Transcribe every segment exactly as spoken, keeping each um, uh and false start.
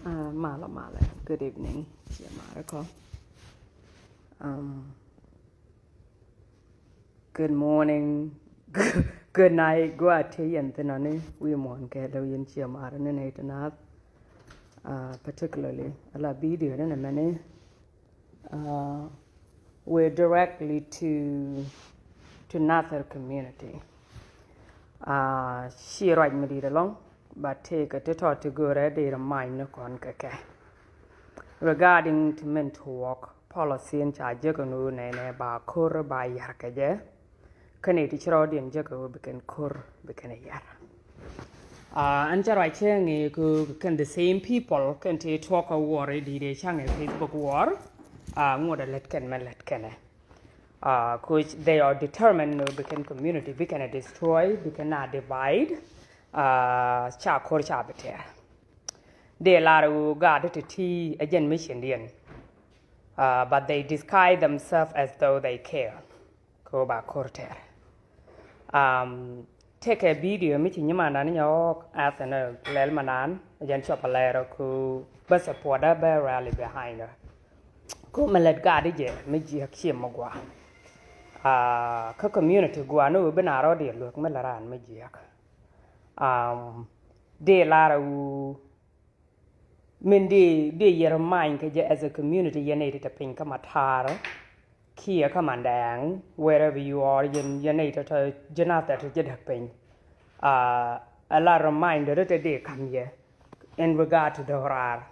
Uh, malɛ, malɛ. Good evening. Ciɛ marɛ kɔ. Um, good morning. Good night. Gua tëë yɛn thin ani wi̱i̱ muɔ̱ɔ̱n kɛ lɛ wi̱i̱ yɛn ciɛ marɛ ni nɛy ti naath. Uh, particularly ala video ni nɛ mɛni. Uh, we're directly to to Nathir community. Uh, ci ruac mi di̱i̱t ɛlɔ̱ŋ, but tëëkɛ ti tɔt ti görɛ dee rɛ many ni kɔn kɛ kɛ. Regarding ti min tuɔɔk, policy in ca jek ɛn ɣöö nɛnɛ ba ko̱r ba yar kɛ jɛ. Kä nɛy ti ci rɔɔdiɛn jek ɛ ɣöö bi kɛn ko̱r bi kɛn yar. Uh, ɛn cä ruac cɛ ŋee kɛ kɛn the same people kɛn ti tuɔk kä war i̱ di̱i̱t ɛ ca̱ŋ ɛ Facebook war. Uh, ŋuɔt ɛ lät kɛn mɛ lät kɛnɛ. Uh, kuc they are determined no bi kɛn community bi kɛn ɛ destroy, bi kɛn a divide. Uh, ca ko̱r ca bi tɛɛr. Dee lar ɛ ɣöö gaat ti ti ɛ jɛn mi ciɛndiɛn. Uh, but they disguise themselves as though they care. Kɛ ɣöö ba ko̱r tɛɛr. Um, tëëkɛ video mi ci nyimandan nyɔɔk athɛn lɛl manan jɛn cɔp a lɛɛr kɛ ɣöö bä support ɛ bä rally behind ɛ. Kɛ ɣöö mɛ lät gaat jɛ mi jiäk ciɛ mi gua. Uh, kä community gua ni ɣöö bi na rɔɔdiɛn luek mi lät raan mi jiäk. Um, dee lar ɛ ɣöö min di di yɛr many kɛ jɛ as a community yɛn nɛy ti te piny kä Matar kiɛ kä Mandɛɛŋ, wherever you are, yɛn yɛn nɛy ti te ji̱ Nathir ti ji̱ däk piny. Uh, a la reminder ti di kam yɛ in regard to dɔ̱raar.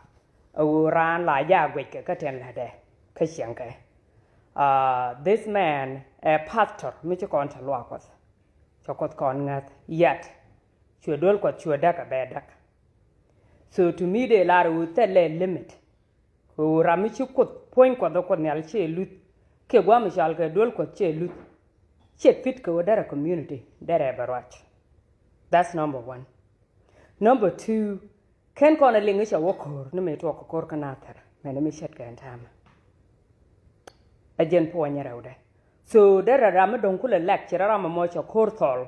A ɣöö raan la ja guɛckɛ kä tɛn lätdɛ kä ciɛŋkɛ. Uh, this man ɛ pastor mi ci kɔn te luaak Kuɔth, cɛ Kuoth kɔn ŋäth yɛt. Cuɛ duel Kuɔth cuɛ däk a bɛ däk. So to me dee lar ɣöö thilɛ limit. Kɛ ɣöö ram mi ci Kuoth puɔ̱ny Kuɔth ɛ Kuoth Nhial ciɛ luth kiɛ gua̱a̱m mi cɔal kɛ duel Kuɔth ciɛ luth. Ciɛ fit kɛ ɣöö derɛ community derɛ bɛ ruac. That's number one. Number two, kɛn kɔn ɛ liŋ i̱ cɛ wä ko̱r ni mëë tuɔk kɛ ko̱r kä Nathir mɛn mi ce̱tkɛ ɛn täämɛ. Ɛ jɛn puɔ̱ny rɛwdɛ. So derɛ ram mi dɔ̱ŋ kulɛ lɛk ci rɛ ram ɛmɔ cɛ ko̱r thɔl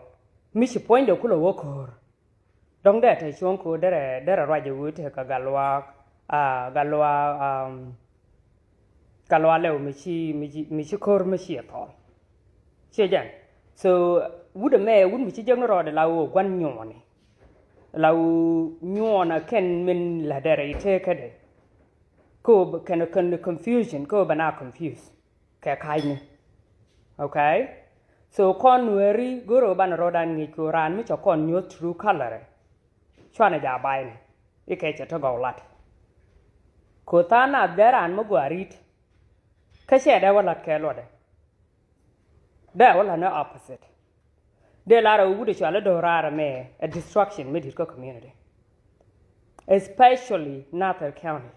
mi ci puɔ̱nydɛ kulɛ wä ko̱r. Dɔ̱ŋ dee te cuɔ̱ŋ ko̱r derɛ derɛ ruac ɛ ɣöö tekɛ Gatluak, ah, Gatluak, um, Gatluak Lɛw mi ci mi ci mi ci ko̱r mi ci ɛ thɔl. Ciɛ jɛn. So wut ɛmɛ wut mi ci jek ni rɔɔdɛ la ɣöö gua̱n nyuɔɔni. La ɣöö nyuɔɔn a kɛn min la derɛ i̱ tekädɛ. Kä ɣöö kɛn kɛn confusion kä ɣöö bɛ na confuse kɛ ka̱cni. Okay. So kɔn Nuɛri go̱o̱r ɣöö banɛ rɔɔdan ŋi̱i̱c kɛ ɣöö raan mi cɛ kɔn nyuɔ̱th true color. Cuanɛ ja̱ ba̱a̱cni i̱ kɛ cɛ te gɔw lat. Kɛ ɣöö tha̱a̱ŋ nath dee raan mi gɔaa ri̱t. Kä cɛ dee wä lat kɛ luɔtdɛ. Dee wä lat ni opposite. Dee lar ɛ wut ɛ cual i̱ do̱raar ɛmɛ ɛ destruction mi di̱t kä community. Especially Nathir County.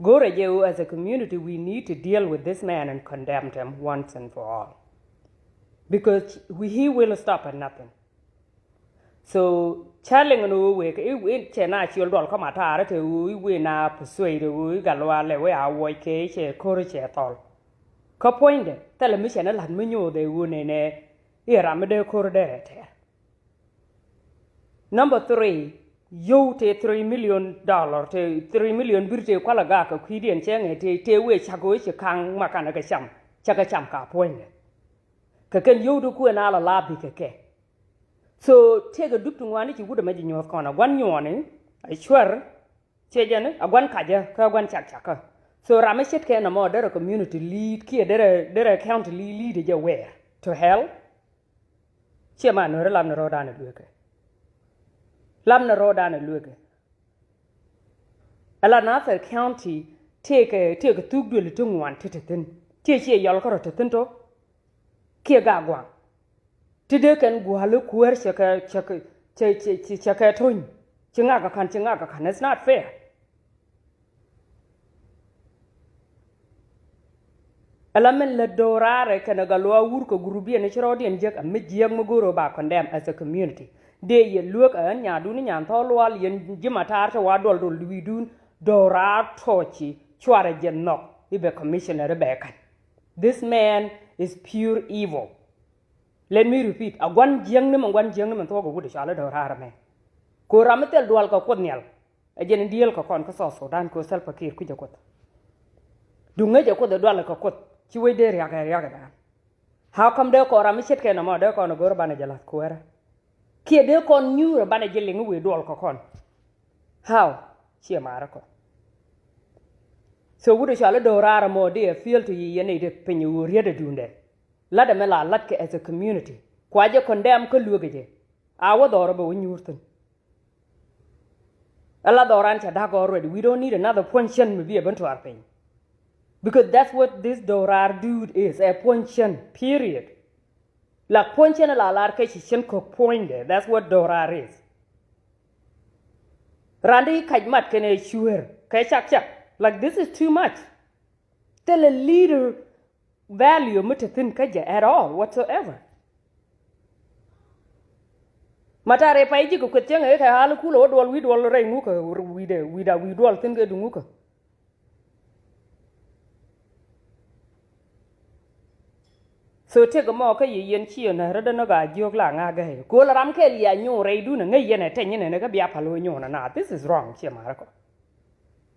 Go̱rɛ jɛ ɣöö as a community we need to deal with this man and condemn him once and for all. Because we, he will stop at nothing. So challenge ni wee wee kɛ i̱ wee cɛ na ciöl duɔl kä Matar kɛ wee i̱ wee na persuade wee i̱ Gatluak Lɛw wee a wuɔc kɛ cɛ ko̱r cɛ thɔl. Kä puɔ̱nydɛ thilɛ mi cɛ ni la̱t mi nyoth ɛ wee nɛnɛ i̱ ram mi dee ko̱r dee rɛ tɛɛr. Number three, yio̱w tëë three million dollar, tëë three million bir tëë kualɛ gak kɛ kui̱diɛn cɛ ŋɛ tëë tëë wee cak wee ci ka̱ŋ ma kanɛ kɛ cam, cakɛ cam ka puɔ̱nydɛ. Kɛ kɛn yio̱w ti kuën a la la bi kɛ kɛ. So tëëkɛ dup ti ŋuani ci wut ɛmɛ ji̱ nyuɔ̱th kɔn a gua̱n nyuɔɔni a cuɛr. Ciɛ jɛn a gua̱n kacä kä a gua̱n cak cakä. So ram mi ce̱tkɛ nɔmɔ derɛ community lead kiɛ derɛ derɛ county lead, lead jɛ where? To hell. Ciɛ ma Nuɛri lam ni rɔɔdan a lueekɛ. Lam ni rɔɔdan a lueekɛ. Ala Nathir County tëëkɛ tëëkɛ thuk duëli ti ŋuan ti te thi̱n. Ciɛ ciɛ yɔl kärɔ te thi̱n tɔ. Kiɛ gak gua̱a̱ŋ. Ti dee kɛn gua̱a̱li kuäär cɛ kɛ cɛ kɛ cɛ cɛ cɛ kɛ to̱ny. Ci ŋak kɛ ka̱n, ci ŋak kɛ ka̱n. It's not fair. Ala min lät do̱raarɛ kɛnɛ Gatluak wur kɛ gurupiɛn ci rɔɔdiɛn jek a mi jiäk mi go̱o̱r ɣöö ba condemn as a community. Dee yɛ luek ɛ ɣän nyaadun nyan thɔɔk lual yɛn ji̱ Matar te wa duɔl duɔl wi̱i̱dun do̱raar tɔɔci cuarɛ jɛ nhɔk i̱ bɛ commissioner i̱ bɛ ka̱n. This man is pure evil. Let me repeat, a gua̱n jiäkni mɛ, gua̱n jiäkni mɛ thuɔ̱k ɛ wut ɛ cɔal i̱ do̱raar ɛmɛ. Kɛ ɣöö ram mi thil dual kɛ Kuoth Nhial. Ɛ jɛn in diëël kɛ kɔn kä South Sudan kɛ ɣöö Salva Kiir kui̱cɛ Kuoth. Duŋ ŋäcɛ Kuoth ɛ dualɛ kɛ Kuoth ci wec dee ria̱k ɛ ria̱k ɛ da̱a̱n. How come dee kɔn ram mi ce̱tkɛ nɔmɔ dee kɔn ɛ go̱r banɛ jɛ la̱th kuäärä? Kiɛ dee kɔn nyuurä banɛ ji̱ liŋ i̱ wëë duɔl kɛ kɔn? How? Ciɛ maarä kɔn. So wut ɛ cɔal i̱ do̱raar ɛmɔ dee ɛ feel to yi yɛn i̱ dee piny ɛ ɣöö riet ɛ duundɛ. Lat ɛmɛ la latkɛ as a community kua jɛ condemn kä lueek ɛ jɛ. A wä dhɔr ɛ bɛ wä nyuur thi̱n. Ala dhɔran ca da̱k already. We don't need another puɔ̱ny cän mi bi a ben tuar piny. Because that's what this do̱raar dude is, a puɔ̱ny cän, period. Like puɔ̱ny cän ala lar kɛ ci cän kok puɔ̱nydɛ. That's what do̱raar is. Randi kac mat kɛn ɛ cuer kɛ cak cak. Like, this is too much. Thilɛ leader value mi te thi̱n kä jɛ at all whatsoever. Matar ɛ pay ji̱ kɛ kueth cäŋ ɛ kɛ hal kulɛ wä duɔl wi̱i̱ duɔl rɛy ŋukä wi̱i̱dɛ wi̱i̱da wi̱i̱ duɔl thi̱n kɛ duŋukä. So tiek mɔ kä yɛ yɛn ciɛ nä rä dä nä gaa jiök la ŋa̱ gäy ko̱l ram kɛl yɛ nyuun rɛy dun ɛ ŋäc yɛn ɛ tɛny yɛn ɛ nä kä bia pal wä nyuun ɛ na. This is wrong ciɛ ma̱rä kɔ.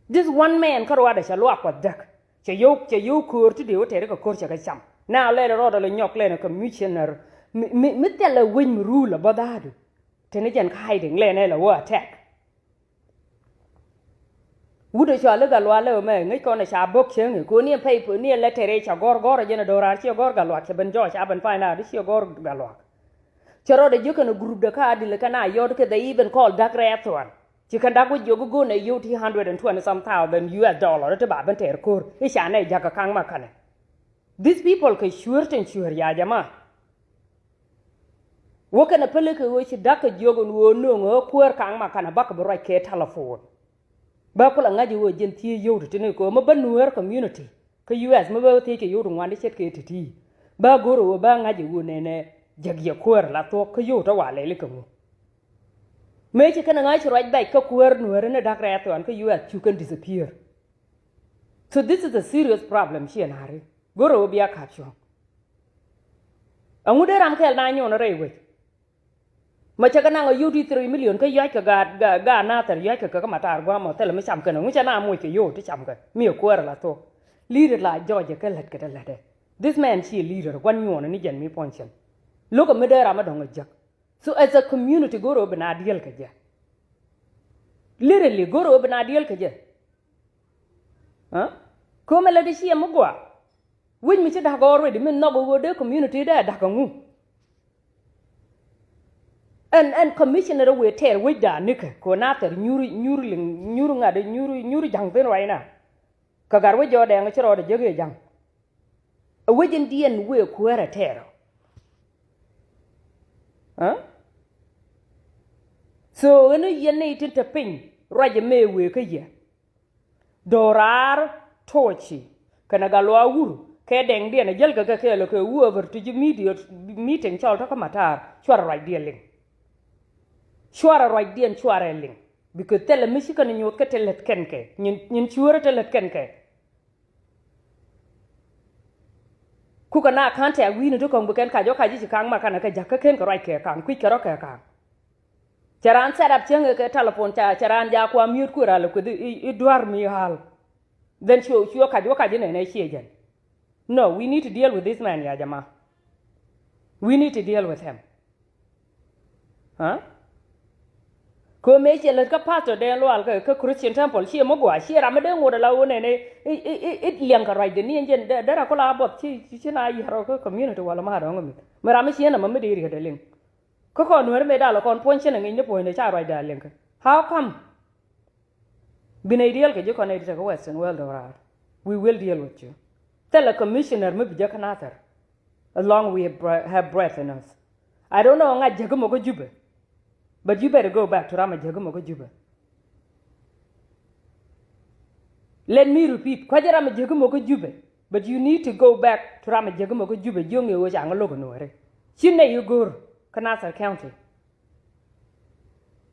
This one man kä ruaadɛ cɛ luak kuɔth däk. Cɛ yio̱w cɛ yio̱w köör ti dee wä tɛri kɛ köör cɛ kɛ cam. Now lɛn rɔɔdɛ lɛ nyɔk lɛn kɛ commissioner. Mi mi mi thɛl lɛ wec mi ruul lɛ bä dhaadu. Teni jɛn kä hiding lɛn ɛ lɛ wä attack. Wut ɛ cɔal i̱ Gatluak lɛ wä mɛ ŋäc kɔn ɛ ca bo̱k cäŋ i̱ ko̱ ni ɛ pay ni ɛ lɛ tɛri cɛ gɔr gɔr ɛ jɛn ɛ do̱raar ciɛ gɔr Gatluak cɛ ben jɔɔc ca ben find out i̱ ciɛ gɔr Gatluak. Cɛ rɔɔdɛ jiök kɛn ɛ group dɛ kä adil kɛn a yɔt kɛ they even call Dak Rɛɛth Thuan. Ci kɛn dak wä jiök i̱ go̱o̱n ɛ yio̱w ti hundred and twenty some thousand U S dollar ti ba ben tɛɛr ko̱r i̱ ca nɛ ja̱k kɛ ka̱ŋ ma känɛ. These people kɛ cueer tin cueer ya jama. Wä kɛn ɛ päl kɛ ɣöö ci dak kɛ jiök ɛn ɣöö nööŋ ɣä kuäär ka̱ŋ ma känɛ bakɛ bi ruac kɛ telephone. Bä kulɛ ŋa̱c ɣöö jɛn thiec yio̱w ti tin kɛ ɣöö mi bä Nuäär community kä U S mi bä thiec kɛ yio̱w ti ŋuan ti ce̱tkɛ ti̱ti̱. Bä go̱r ɣöö bä ŋa̱c ɣöö nɛnɛ jek yɛ kuäär la thuɔ̱k kä yio̱w ti wa lɛli kɛ ŋu. Mëë ci kɛn ɛ ŋa̱c ci ruac bɛc kä kuäär Nuäär ni Dak Rɛɛth Thuan kä U S cu kɛn disappear. So this is a serious problem ciɛ na̱ri. Go̱rɛ wä bia ka̱p cuɔ̱ŋ. Ɛŋu dee ram kɛl na nyuɔn rɛy wec. Ma cɛ kɛ naŋ a yio̱w ti three million kä yuac kɛ gaat gaat gaat Nathɛr yuac kɛ kɛ kä Matar gua̱a̱mɔ thilɛ mi cam kɛn ɛŋu cɛ na moc kɛ yio̱w ti cam kɛ mi ɛ kuäärɛ la thok. Leader la jɔɔcɛ kɛ lät kɛ te lätdɛ. This man ci leader gua̱n nyuɔn ni jɛn mi puɔ̱ny cɛn. Lo̱kɛ mi dee ram mi dɔ̱ŋ a jek. So as a community go̱rɛ wä bi na diɛl kɛ jɛ. Literally go̱rɛ wä bi na diɛl kɛ jɛ. Kä mɛ lɛ di ciɛ mi gua. Wi̱c mi ci da̱k already mi nhɔk ɣöö dee community dee da̱k aŋu. Ɛn ɛn commissioner wëë tɛɛr wecda nikɛ kɛ ɣöö Nathɛr nyuri nyuri liŋ nyuri ŋa̱t nyuri nyuri ja̱ŋ thi̱n ruacna. Kɛ gat wec jɔɔdɛŋ ci rɔɔdɛ jek i̱ ja̱ŋ. Ɛ wec in diɛn wëë kuäärɛ tɛɛr ɔ. So ɣän i̱ yɛn nɛy tin te piny ruacɛ mëë wëë kä yɛ. Do̱raar Toci kɛnɛ Gatluak Wur kɛ dɛŋdiɛn ɛ jäl kɛ kɛ kɛɛl ɔ kɛ whoever ti ji̱ media meeting cɔl tɔ̱ kä Matar cuarɛ ruacdiɛn liŋ. Cuarɛ ruacdiɛn cuarɛ liŋ. Because thilɛ mi ci kɛn nyuɔth kä te lät kɛn kɛ nyin nyin cuäärä te lät kɛn kɛ. Kukɛ na ka̱n tɛ̈k wi̱i̱ni ti kɔ̱ŋ bi kɛn kac ɔ kac i̱ ci ka̱ŋ ma kanɛ kɛ ja̱k kä ken kɛ ruac kɛ ka̱ŋ kui̱c kɛ rɔ kɛ ka̱ŋ. Cɛ raan set up cäŋ kɛ telephone ca cɛ raan ja kua miöt kuëër alɛ kueth i̱ dua̱r mi ɣa̱l. Then cuɛ cuɛ kac wä kac inɛnɛ ciɛ jɛn. No, we need to deal with this man ya jama. We need to deal with him. Huh? Kɛ mëë ciɛ lät kä pastor dee lual kä kä Christian temple ciɛ mi gua ciɛ ram mi dee ŋot ala wä nɛnɛ. It liɛŋ kɛ ruacdɛ ni ɛn jɛn dee dee ra kula buɔth ci ci na yiɛr kä community wala ma dɔŋ mi mi ram mi ciɛ nɛ ma mi dee riet dee liŋ. Kä kɔn nuɛr mëë dal kɔn puɔ̱ny cin aŋic ni puɔ̱ny dee ca ruacdɛ a liŋ kä. How come? Bi nɛy diɛl kɛ ji̱ kɔn nɛy ti tekɛ Western world ɔ raar. We will deal with you. Thilɛ commissioner mi bi jek kä Nathɛr. As long we have breath in us. I don't know ŋa̱ jek mɔ kä Jubɛ. But you better go back to ram a jek mɔ kä Jubɛ. Let me repeat. Kua̱c ram a jek mɔ kä Jubɛ. But you need to go back to ram a jek mɔ kä Jubɛ jiöŋ i̱ ɣöö ca ŋä lo̱k in nuɔ̱ɔ̱ri. Ci nɛy i̱ go̱r kä Nathɛr County.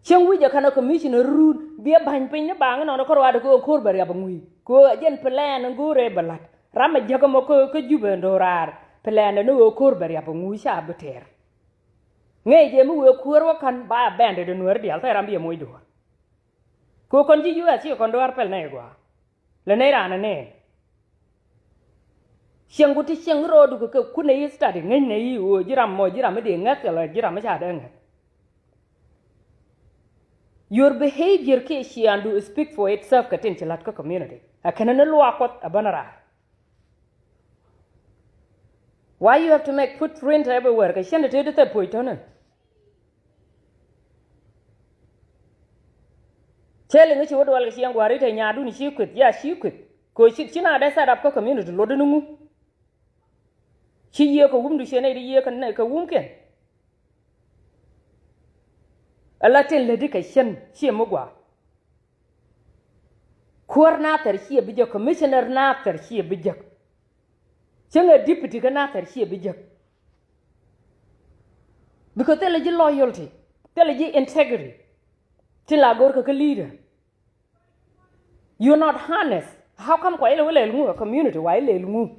Cieŋ wi̱c ɛ kɛn ɛ commissioner run biɛ ba̱ny piny ni baŋ inɔn kä ruaadɛ kɛ ɣöö ko̱r bɛ riap aŋui kɛ ɣöö ɛ jɛn plan in go̱o̱rɛ bɛ la̱t ram ɛ jäk ɛmɔ kä Jubɛ in do̱raar. Plan dɛ ni ɣöö ko̱r bɛ riap aŋui ca bi tɛɛr. Ŋäc jɛ mi wëë kuäär wä ka̱n ba abandon in nuäär diaal thɛɛr ram biɛ moc do̱r. Kɛ kɔn ji̱ U S ci kɔn duaar pɛl nɛy gua̱a̱. Lɛ nɛy raan ɛ nɛn. Cieŋ ku ti cieŋ rɔɔdu kɛ kɛ kun ɛ yi study ŋäcnɛ yi ɣöö ji̱ ram mɔ ji̱ ram mi dee ŋäth kɛ lɔ ji̱ ram mi ca dee ŋäth. Your behavior kiɛ ciaaŋdu speak for itself kɛ tin ci la̱t kä community. Ɛ kɛn ni luaak Kuɔth ɛ bän raar. Why you have to make footprint everywhere? Kɛ cien te te di thɛ puɔc tɔnɛ. Cɛ liŋ ci wä duɔl kɛ cieŋ gua̱ri te nyaadun ci kueth ya ci kueth. Kɛ ci ci na dee set up kä community luɔt ni ŋu. Ci yiëë kɛ wumdu ciɛ nɛy di yiëë kɛ wumkiɛn. Ala tin lätdi kɛ cien ciɛ mi gua̱a̱. Kuäär Nathɛr ciɛ bi jek, commissioner Nathɛr ciɛ bi jek. Cäŋ ɛ deputy kä Nathɛr ciɛ bi jek. Because thilɛ ji̱ loyalty, thilɛ ji̱ integrity. Tin la go̱r kɛ kä leader. You're not honest. How come kua ilɛ wä lɛl ŋu ɛ community wa ilɛl ŋu?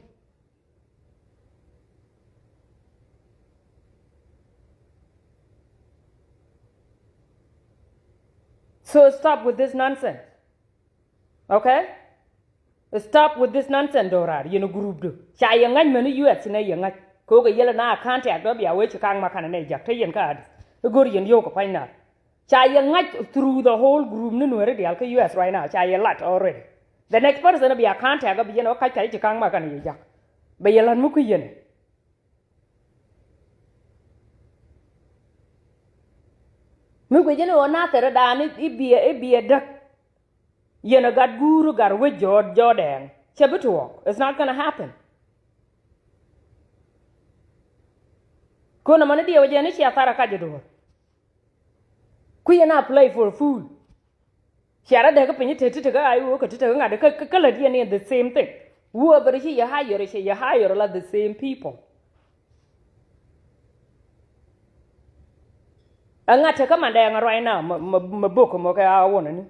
So stop with this nonsense. Okay? Stop with this nonsense do̱raar yɛn group du. Ca yɛ ŋa̱c mɛn U S nɛ yɛ ŋa̱c. Kɛ wä kɛ yɛlɛ na contact dɔ bia wee ci ka̱ŋ ma kanɛ nɛ jak te yɛn kä Addis. I̱ go̱r yɛn yio̱w kɛ pua̱ny na. Ca yɛ ŋa̱c through the whole group ni Nuääri diaal kä U S right now. Ca yɛ lat already. The next person bia contact bi yɛn ɔ kac kac ci ka̱ŋ ma kanɛ yɛ jak. Bɛ yɛ lat mi kui̱ yɛn. Mi guic ni ɣöö Nathɛr da̱a̱n i̱ biɛ i̱ biɛ däk. Yɛn a gat guur gat wec jɔɔt jɔɔt ɛɛŋ cɛ bi tuɔɔk. It's not gonna happen. Kun amani diɛ wä jɛ ni cia thar a kac iduɔ̱ɔ̱r. Ku yɛn a play for fool. Cia rɔ dee kä piny i̱ te ti te kä a i̱ wä kä ti te kä ŋa̱t kä kä lät yɛn in the same thing. Whoever ci yɛ hire ci yɛ hire la the same people. Ɛ ŋa̱t te kä mandɛ ŋa̱ right now mɛ bok mɔ kɛ a wunɛ ni.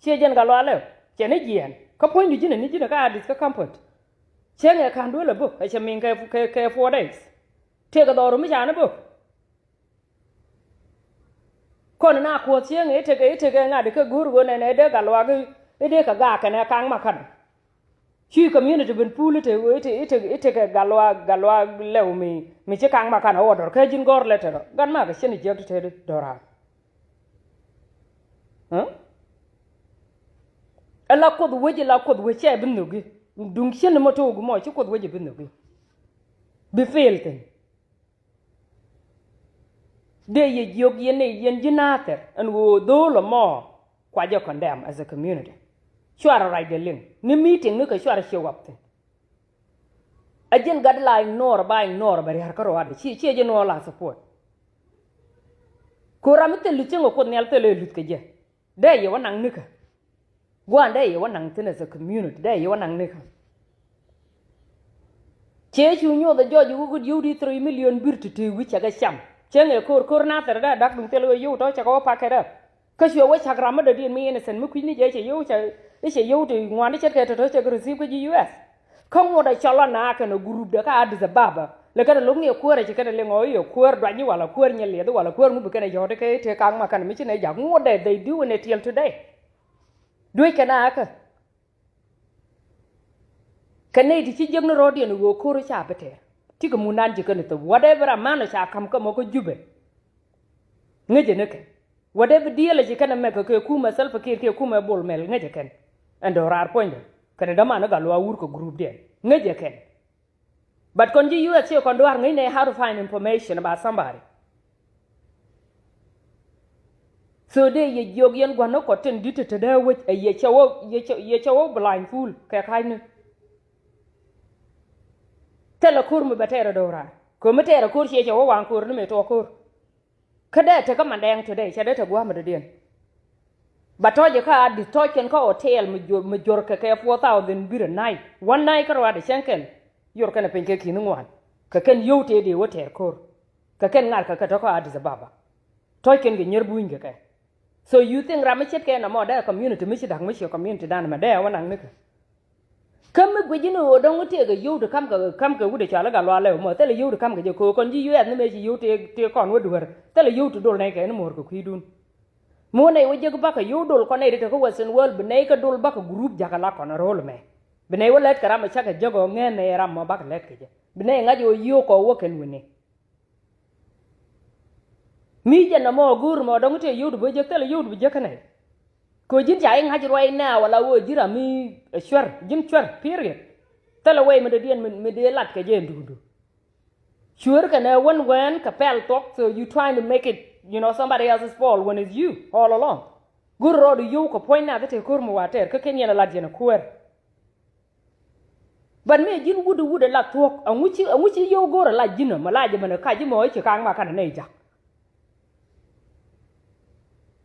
Ciɛ jɛn ka lualɛ cɛ ni jiɛn kä puɔ̱nydu ji̱n ni ji̱n kä Addis kä campus. Cɛ ŋɛ ka̱n duel ɛ bok ɛ cɛ mi̱i̱ŋ kɛ kɛ four days. Tëëkɛ dhɔru mi ca ni bok. Kɔn na kuɔth cieŋ i̱ tekɛ i̱ tekɛ ŋa̱t ikä go̱o̱r ɣöö nɛnɛ i̱ dee gat luaak i̱ dee kɛ gaak kɛnɛ kaŋ makanɛ. Ci community ben puul i̱ tekɛ i̱ tekɛ gat luaak gat luaak lɛw mi mi ci kaŋ makanɛ order kä ji̱n gɔ̱r lɛ tɛrɔ gat makɛ cin i̱ jiäk ti tëëdi dɔ̱raar. Ɛ la kuoth wec ɛ la kuoth wec cɛ bi nhöki duŋ cin mɔ to̱o̱k mɔ ci kuoth wec ɛ bi nhöki. Bi fail thin. Dee yɛ jiök yɛn ɛ yɛn ji̱ Nathɛr ɛn ɣöö dho̱o̱l ɛmɔ kua jɛ condemn as a community. Cuarɛ ruacdɛ liŋ ni meeting ni kɛ cuarɛ show up thi̱n. A ji̱n gat la ignore ba ignore bɛ ria̱r kä ruaadɛ ci ciɛ ji̱ nuɔɔr la support. Ko̱ ram mi thil luth cieŋ ɛ kuoth nhial thil ɛ luth kɛ jɛ. Dee yɛ wä naŋ nikä. Gua̱a̱n dee yɛ wä naŋ thi̱n as a community dee yɛ wä naŋ nikä. Ciɛ cu nyuɔth ɛ jɔɔc i̱ wä gut yio̱w di three million bir ti ti wi̱c cɛ kɛ cam. Cieŋ ɛ ko̱r ko̱r Nathɛr dee dak duŋ thil wee yio̱w tɔ cɛ kɛ wä packet up. Kä cuɛ wä cak ram mi dɔ̱diɛn mi innocent mi kui̱cni jɛ cɛ yio̱w cɛ i̱ cɛ yio̱w ti ŋuan i̱ ce̱tkɛ tɔ̱tɔ̱ cɛ kɛ receive kä ji̱ U S. Kä ŋuɔ̱t ɛ cɔl ɔ naakɛ nɔ group dɛ kä Addis Ababa lɛ kɛn ɛ lo̱k ni ɛ kuäär ɛ ci kɛn ɛ liŋ ɔ i̱ ɛ kuäär dua̱ny wala kuäär nyɛ liɛth wala kuäär ŋu bi kɛn ɛ yɔ̱ɔ̱t kɛ i̱ tëë ka̱ŋ ma kɛn mi ci nɛ jak ŋuɔ̱t dɛ they do in a till today. Duec kɛn a akä. Kɛ nɛy ti ci jiäk ni rɔ̱ɔ̱diɛn i̱ ɣöö ko̱r ca bi tɛɛr. Tikɛ mundan ci kɛn i̱ thop whatever amount ca ka̱m kä mɔ kä Jubɛ. Ŋäcɛ ni kɛ whatever deal ci kɛn ɛmɛ kɛ kɛ kumɛ Salva Kiir kiɛ kumɛ Bol Mel ŋäcɛ kɛn. Ɛn do̱raar puɔ̱nydɛ kɛn ɛ däman i̱ gat luaak wur kɛ groupdiɛn ŋäcɛ kɛn. But kɔn ji̱ U S ci kɔn duaar ŋäcnɛ how to find information about somebody. So dee yɛ jiök yɛn gua̱n ni kɔt tin di̱t te te dee wec ɛ yɛ cɛ wä yɛ cɛ wä blindfold kɛ ka̱cni. Thilɛ ko̱r mi bɛ tɛɛr ɛ do̱raar ko̱r mi tɛɛr ɛ ko̱r ciɛ cɛ wä waŋ ko̱r ni mëë tuɔɔk ko̱r. Kä dee te kä Mandɛɛŋ today cɛ dee te gua̱a̱m dɔ̱diɛn. Ba tɔ̱ɔ̱c kä Addis tɔ̱ɔ̱c kɛn kä hotel mi jor kɛ kɛ four thousand bir a night. One night kä ruaadɛ cäŋ kɛn yor kɛn a piny kɛ ki̱n ŋuan kɛ kɛn yio̱w tëë dee wä tɛɛr ko̱r. Kɛ kɛn ŋa̱r kɛ kɛ tɔ̱ kä Addis Ababa. Tɔ̱ɔ̱c kɛn kɛ nyier buny kɛ kɛ. So you think ram mi ce̱tkɛ nɔmɔ dee community mi ci da̱k mi ci community dan mɛ dee wä naŋ nikɛ. Kä mi guic ni ɣöö dɔ̱ŋ tëëkɛ yio̱w ti ka̱m kɛ ka̱m kɛ wut ɛ cɔal i̱ gat luaak lɛw mɔ thilɛ yio̱w ti ka̱m kɛ jɛ köök kɔn ji̱ U S ni mëë ci yio̱w tëë tëë kɔn wä dueer thilɛ yio̱w ti dol nɛy kɛ ni muɔ̱ɔ̱r kɛ kui̱dun. Mi wä nɛy wä jek bakɛ yio̱w dol kɔn nɛy ti te kä Western world, bi nɛy kä dol bakɛ group jakä la kɔn ro̱l mɛ. Bi nɛy wä lät kɛ ram ɛ cakɛ jek ɔ ŋɛn nɛy ram mɔ bakɛ lät kɛ jɛ. Bi nɛy ŋa̱c ɔ yio̱w kɔ wä kɛn wi̱ni. Mi jɛn nɔmɔ go̱o̱r mɔ dɔ̱ŋ tëë yio̱w ti bi jek, thilɛ yio̱w ti bi jek kä nɛy. Kɛ ji̱n ca i̱ ŋa̱c ruac nɛ wala wä ji̱ ram mi ɛ cuɛr, ji̱n cuɛr, period. Thilɛ wɛy mi dɔ̱diɛn mi, mi dee lat kɛ jɛ ɛn duundu. Cuer kɛnɛ wän wɛn kɛ pɛl thuɔ̱k, so you trying to make it, you know, somebody else's fault when it's you all along. Go̱r rɔɔd yio̱w kɛ puɔ̱ny nath te ko̱r mi wa tɛɛr kä ken yɛn a lat yɛn a kuäär. But mi ji̱n wut wut a lat thuɔ̱k, aŋu ci, aŋu ci yio̱w go̱r a lat ji̱n a ma la jɛ mɛn a kac ji̱ mɔ i̱ ci kaŋ ma kanɛ nɛy jak.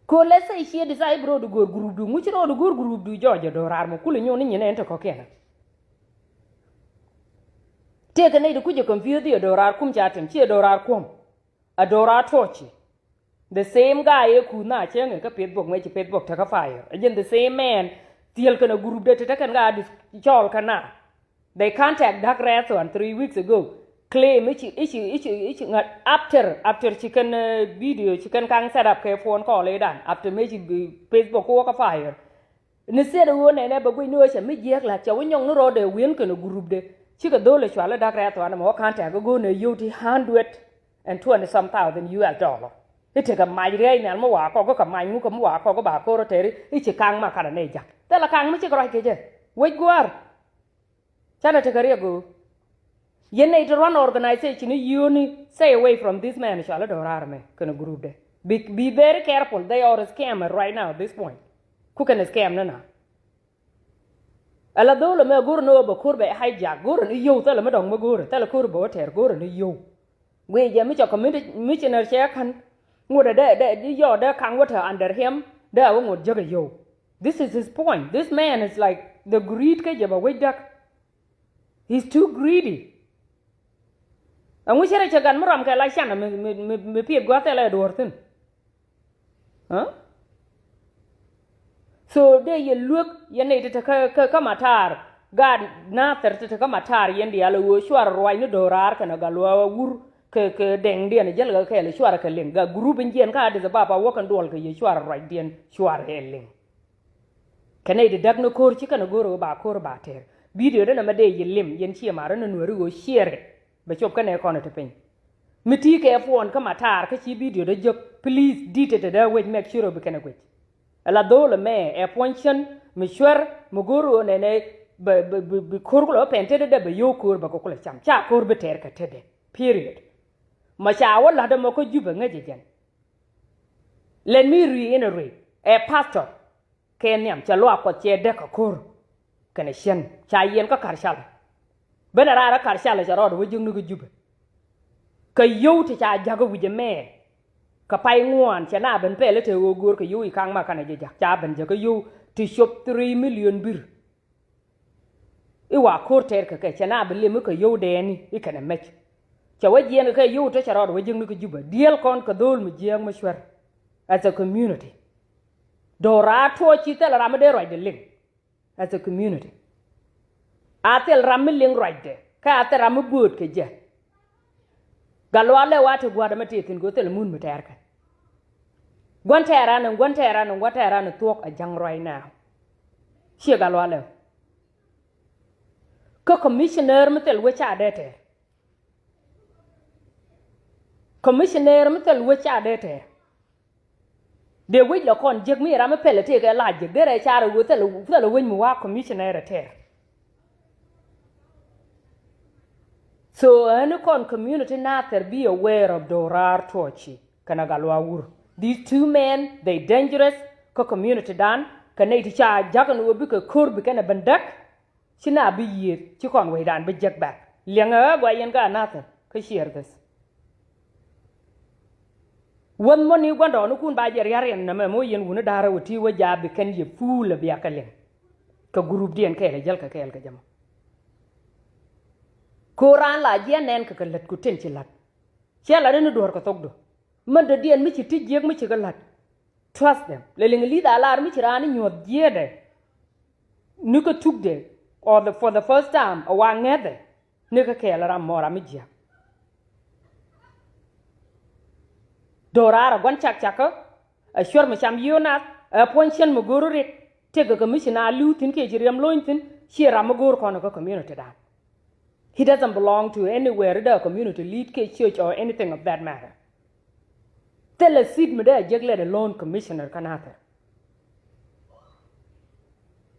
Ko let's say ciɛ decide bi rɔɔd go̱r group du, ŋu ci rɔɔd go̱r group du jɔɔc a do̱raar mɔ kulɛ nyuɔn ni nyin ɛn te kɔ̱kiɛn a. Tëëkɛ nɛy ti kucɛ confuse, a do̱raar kum ca tim, ci a do̱raar kuɔ̱m. A do̱raar tuɔci. The same guy ëë kuth na cieŋ ɛ kä Facebook, mëë ci Facebook tekä fire. Ɛ jɛn the same man thiel kɛn a group de te te kɛn ka dis cɔɔl kɛn na. They contact Dak Rɛth one three weeks ago. Claim i̱ ci, i̱ ci, i̱ ci, i̱ ci ŋa̱t after, after ci kɛn, eh, video ci kɛn kaŋ set up kɛ phone call i̱ dan. After mëë ci, eh, Facebook wä kä fire. Ni thiet ɣöö nɛnɛ bɛ guic ni ɣöö cɛ mi jiääk la cɛ wä nyɔk ni rɔɔdɛ wi̱n kɛn ɛ group de. Cikɛ dho̱l ɛ cual i̱ Dak Rɛth one mɛ wä contact i̱ go̱o̱r nɛ yio̱w ti hundred and twenty some thousand U S dollar. I̱ tekɛ mac riɛy nhial mi wa kɔk i̱ kɛ mac ŋuk kɛ mi wa kɔk i̱ ba ko̱r i̱ tɛri i̱ ci kaŋ ma kanɛ nɛy jak. Thilɛ kaŋ mi cikɛ ruac kɛ jɛ. Wec gua̱a̱r. Canɛ tekɛ riɛk ɣöö yɛn nɛy ti ruan organization i̱ yio̱o̱ni, stay away from this man cɔal i̱ do̱raar mɛ kɛnɛ group de. Be, be very careful, they are a scammer right now at this point. Ku kɛnɛ scam ni na. Ala dho̱l ɛmɛ go̱rɛ ni ɣöö bɛ ko̱r bɛ hijack, go̱rɛ ni yio̱w, thilɛ mi dɔ̱ŋ mi go̱rɛ, thilɛ ko̱r bɛ wä tɛr, go̱rɛ ni yio̱w. Guiy jɛ mi cɛ commissioner cɛ ka̱n ŋuɔ̱t ɛ dee, dee, dee yɔɔdɛ kaŋ wä te under him, dee a wä ŋuɔ̱t jäk ɛ yio̱w. This is his point. This man is like the greed kä jɛ bɛ wec däk. He's too greedy. Ɛŋu cɛ rɛ cɛ gat mi rɔm kɛ la canɛ mi, mi, mi, mi piɛth gua̱th thilɛ duɔ̱ɔ̱r thi̱n. Huh? So dee yɛ luek yɛ nɛy ti te kä, kä, kä Matar. Gaat Nathir ti te kä Matar yɛn diaal ɛ ɣöö cuarɛ ruac ni do̱raar kɛnɛ Gatluak Wur kɛ, kɛ dɛŋdiɛn jäl kɛ kɛɛl cuarɛ kɛ liŋ. Gat group in jiɛn kä Addis Ababa wä kɛn duɔl kɛ yɛ cuarɛ ruacdiɛn cuarɛ ɛ liŋ. Kɛ nɛy ti däk ni ko̱r ci kɛn go̱r ɣöö ba ko̱r ba tɛr. Video dee nɛmɛ dee yɛ lim yɛn ciɛ marä ni Nuääri ɣöö ciɛɛrɛ. Bɛ cop kɛnɛ kɔn ɛ te piny. Mi ti kɛ puɔn kä Matar kä ci video dee jek, please, dit ɛ te dee wec, make sure bi kɛn ɛ guic. Ala dho̱l ɛmɛ ɛ puɔ̱ny cän mi cuɛr mi go̱r ɣöö nɛnɛ bɛ, bɛ, bɛ, bi ko̱r kulɛ wä pɛn tetdɛ, bɛ yio̱w ko̱r bɛ kɛ kulɛ cam. Ca ko̱r bi tɛr kɛ tetdɛ. Period. Ma ca wä la̱t ɛmɔ kä Jubɛ ŋäc ɛ jɛn. Let me reiterate. Ɛ pastor. Kɛ nhiam cɛ luaak Kuɔth cɛ däk kɛ ko̱r kɛnɛ cän ca yiɛn kä Karcalɛ. Benɛ raar ɛ Karcalɛ cɛ rɔɔdɛ wä jiäkni kä Jubɛ. Kɛ yio̱w ti ca ja̱k ɛ wi̱c ɛmɛ. Kɛ pay ŋuan cɛ na ben pɛl ɛ te ɣöö go̱o̱r kɛ yio̱w i̱ ka̱ŋ ma kanɛ jɛ ja̱k, ca ben ja̱k kä yio̱w ti cop three million birr. I̱ wa ko̱r tɛɛr kɛ kɛ cɛ na bi lim i̱ kɛ yio̱w dɛɛni i̱ kɛnɛ mɛc. Cɛ wä jiɛɛn kɛ kɛ yio̱w te cɛ rɔɔdɛ wä jiäkni kä Jubɛ. Diɛl kɔn kɛ dho̱o̱l mi jiääk mi cuɛr. As a community. Do̱raar tuɔɔk ci thil ram mi dee ruacdɛ liŋ. As a community. A thil ram mi liŋ ruacdɛ kä a thil ram mi bööt kɛ jɛ. Gatluak Lɛw a te gua̱a̱r ɛmɛ tëë thi̱n kɛ thil mun mi tɛɛr kɛ. Gua̱n tɛɛr an ɛn, gua̱n tɛɛr an ɛn, gua̱n tɛɛr an ɛn thuɔ̱k a ja̱ŋ right now. Ciɛ Gatluak Lɛw. Kä commissioner mi thil wec ca dee tɛɛr. Commissioner mi thil wec ca dee tɛɛr. Dee wec lɔ kɔn jek mi ram mi pɛl a tëëkɛ la jek derɛ car a wec thil, thil a wec mi wa commissioner a tɛɛr. So ɛn kɔn community Nathir, be aware of Do̱raar Tuɔci kɛnɛ Gatluak Wur. These two men, they dangerous kä community dan, kɛ nɛy ti ca ja̱k ɛn ɣöö bikɛ ko̱r bi kɛn ɛ ben däk. Ci na bi yiëëth ci kɔn wecdan bi jek bɛk. Liɛŋɛ ɣä gɔaa yɛn kä Nathir kä share this. Wäth mɔni gua̱ndɔɔŋnikun ba jɛ ria̱r yɛn nɛmɛ mɔ yɛn wuni da̱rä wä ti wä jaap bi kɛn yɛ fuul ɛ bia kɛ liŋ. Kɛ group diɛn kɛɛl ɛ jäl kɛ kɛɛl kɛ jɛ mɔ. Ko̱ raan la jiɛn nɛn kɛ kɛ lät ku tin ci la̱t. Ciɛ la̱t ni duɔ̱ɔ̱r kɛ thokdu. Män dɔ̱diɛn mi ci ti jiäk mi ci kɛ la̱t. Trust them. Lɛ liŋ li̱th a lar mi ci raan ni nyuɔ̱th jiɛɛdɛ. Ni kä tukdɛ or the, for the first time a wa ŋɛ̈thɛ. Ni kä kɛɛl ram mɔ ram mi jiäk. Do̱raar a gua̱n cak cakä. Ɛ cuɛr mi cam yio̱o̱ nath, ɛ puɔ̱ny cän mi go̱o̱r rik, tëkɛ kɛ mi ci na li̱w thi̱n kiɛ ci riɛm lo̱ny thi̱n, ciɛ ram mi go̱o̱r kɔn kä community dan. He doesn't belong to anywhere i̱ dee community lead kiɛ church or anything of that matter. Thilɛ seat mi dee a jek, let alone commissioner kä nathɛr.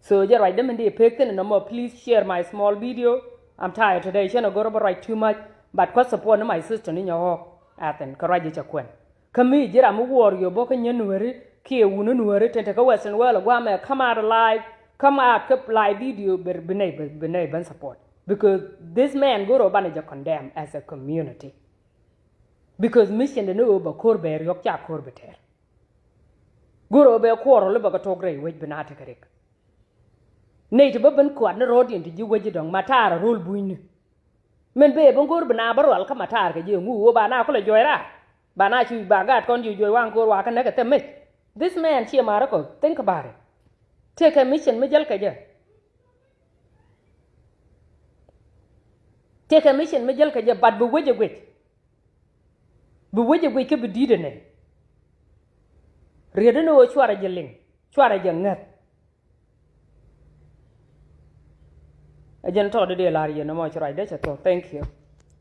So jɛ ruacdä min di pek thin nɔmɔ, please share my small video. I'm tired today, cɛn a go̱r bä ruac too much, but kua̱ support ni my sister ni nyɛ ɣɔk. Athin kä ruac jɛ cɛ kuɛn. Kä mi ji̱ ram mi wuɔɔr yop bä kä nyɛ nuääri kiɛ wun nuääri tin te kä Western world, guamɛ come out live, come out kä live video, bi nɛy, bi nɛy ben support, because this man go̱r ɔ banɛ jɛ condemn as a community. Because mission de ni ɣöö bɛ ko̱r bɛ riɔk ca ko̱r bi tɛr. Go̱r ɣöö bɛ kuɔr ɔ li bɛ kɛ tok rɛy wec bi na tekɛ rik. Nɛy ti bä ben kuat ni rɔɔdiɛn ti ji̱ wec i̱ dɔ̱ŋ matar a ro̱l bunyni. Min bee ben go̱r bi na bä rual kä matar kɛ ji̱ ŋu ɣöö ba na kulɛ juɔc raar. Ba na cu ba gaat kɔn ji̱ juɔc waŋ ko̱r wa kä näk kɛ thɛm mec. This man ciɛ marä kɔ, think about it. Tekɛ mission mi jäl kɛ jɛ. Tekɛ mission mi jäl kɛ jɛ, but bi wec ɛ guic. Bi wec ɛ guic kä bi di̱t ɛnɛ. Riet ɛn ɣöö cuarɛ jɛ liŋ, cuarɛ jɛ ŋäth. Ɛ jɛn tɔɔt dee lar yɛn ɛmɔ ci ruacdä cɛ thuɔ̱k. Thank you.